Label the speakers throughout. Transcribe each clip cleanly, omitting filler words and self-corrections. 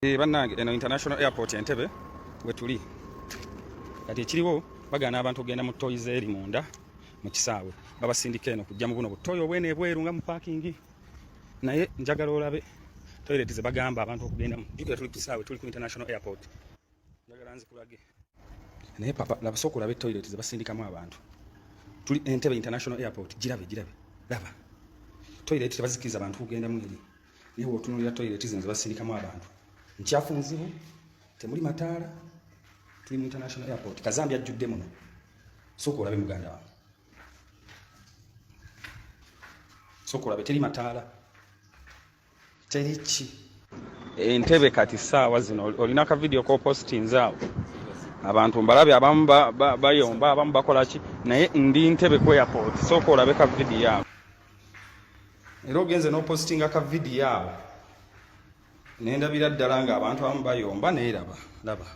Speaker 1: Bannange, eno International Airport Entebbe wetuli kati. Ekiriwo, bagaana abantu okugenda mu toyi eri munda mu kisaawe, babasindika eno kujja mu buno butoyi obwene ebweru nga mu parking. Naye njagala olabe toilet ze bagamba abantu okugendamu. Jjukira tuli ku kisaawe, tuli ku International Airport. Njagala nzikulage, naye papa laba, sooka olabe toilet ze basindikamu abantu. Tuli Entebbe International Airport, girabe, girabe, laba toilet tebazikiriza abantu kugendamu eri, naye bw'otunuulira toilet zino ze basindikamu abantu, nkyafu, nzibu, temuli mataala. Tuli mu International Airport, kazambi ajjudde muno. Sooka olabe, muganda wange, sooka olabe, teri mataala, teri ki. Entebe kati saawa zino olina ka video kopostinze awo, abantu mbalabe, abamu bayomba, abamu bakola ki, naye ndi Ntebe ku airport. Sooka olabe ka video awo, era ogenze n'opostinga ka video awo, nendabira ddala nga abantu abamu bayomba, naye laba, laba,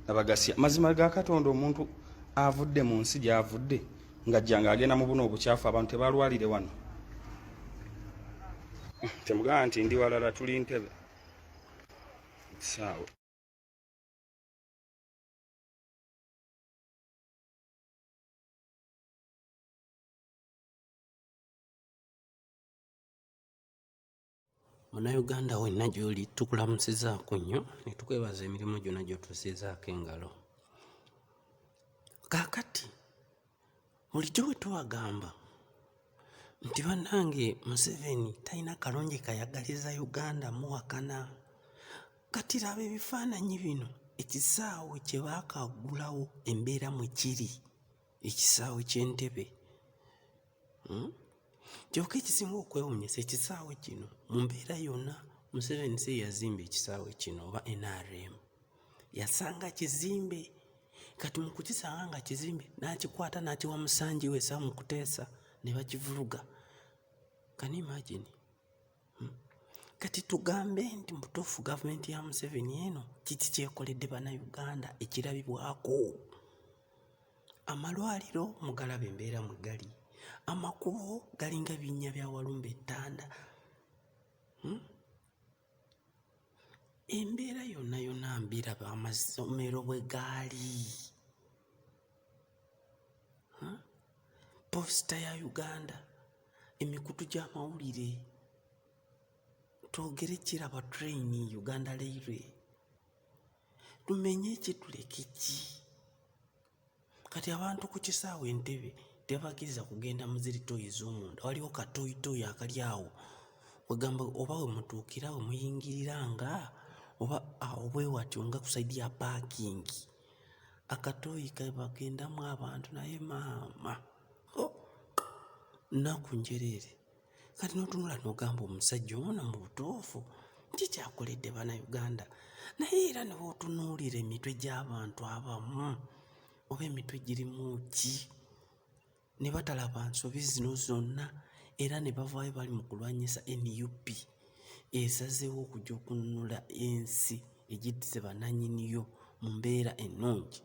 Speaker 1: laba gasya. Mazima ga Katonda, omuntu avudde mu nsi gy'avudde ng'ajja ng'agenda mu buno obukyafu, abantu tebalwalire wano. Temugamba nti ndi walala, tuli Ntebe kisaawe.
Speaker 2: Munnayuganda wenna gy'oli, tukulamusizaako nnyo ne tukwebaza emirimu gyonna gy'otussizaako engalo. Kaakati bulijjo bwe tubagamba nti bannange Museveni talina kalungi kayagaliza Uganda, muwakana. Kati laba ebifaananyi bino, ekisaawe kye baakaggulawo, embeera mwe kiri, ekisaawe ky'Entebe. Kyokka ekisinga okwewuunyisa, ekisaawe kino mu mbeera yonna, Museveni si ye yazimba ekisaawe kino oba NRM. Yasanga kizimbe, kati mu kukisanga nga kizimbe n'akikwata n'akiwa musangi we Sam Kuteesa ne bakivuluga. Can you imagine? Kati tugambe nti mu butuufu gavumenti ya Museveni eno kiki kyekoledde Bannayuganda ekirabibwako? Amalwaliro mugalaba embeera mwe gali, amakubo galinga binnya bya walumbe ettanda. Embeera yonna yonna mbiraba, amasomero bwe gaali. Poosita ya Uganda, emikutu gy'amawulire, twogere kiraba train Uganda Railway. Tumenye ki, tuleke ki? Kati abantu ku kisaawe Entebbe tebabakkiriza kugenda mu ziri toyi ez'omunda. Waliwo katoyitoyi akali awo, kwegamba oba we mutuukira we muyingirira nga oba awo bwe watyo nga ku side ya parking. Akatoyi ke bagendamu abantu, naye maama, nnaku njereere. Kati n'otunula n'ogamba omusajja ono mu butuufu ki ky'akoledde Bannayuganda? Naye era ne bw'otunuulira emitwe gy'abantu abamu, oba emitwe girimu ki? Ne batalaba nsobi zino zonna, era ne bavaayo bali mu kulwanyisa NUP esazeewo okujja okununula ensi egiddize bannannyini yo mu mbeera ennungi.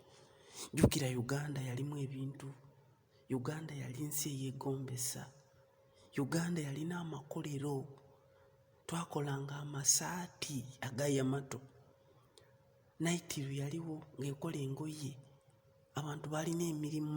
Speaker 2: Jjukira Uganda yalimu ebintu, Uganda yali nsi eyeegombesa, Uganda yalina amakolero, twakolanga amasaati aga Yamato. Nytil yaliwo ng'ekola engoye, abantu baalina emirimu.